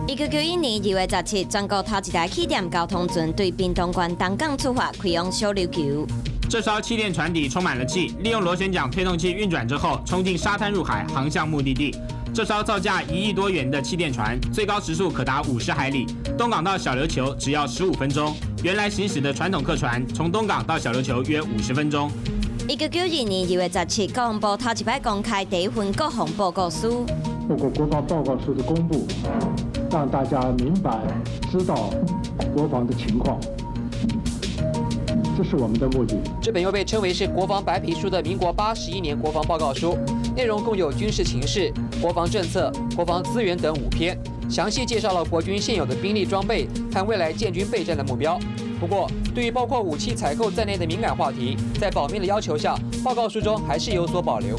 1991年2月17，全國頭一台氣墊交通船對屏東縣東港出發，開往小琉球。這艘氣墊船底充滿了氣，利用螺旋槳推動器運轉之後，衝進沙灘入海，航向目的地。這艘造價1億多元的氣墊船，最高時速可達50海里，東港到小琉球只要15分鐘。原來行駛的傳統客船，從東港到小琉球約50分鐘。1992年2月17，國防部頭一擺公開第一份國防報告書。透過國防報告書的公布，讓大家明白知道國防的情況，這是我們的目的。這本又被稱為是國防白皮書的民國81年國防報告書，內容共有軍事情勢、國防政策、國防資源等五篇，詳細介紹了國軍現有的兵力裝備和未來建軍備戰的目標。不過，對於包括武器採購在內的敏感話題，在保密的要求下，報告書中還是有所保留。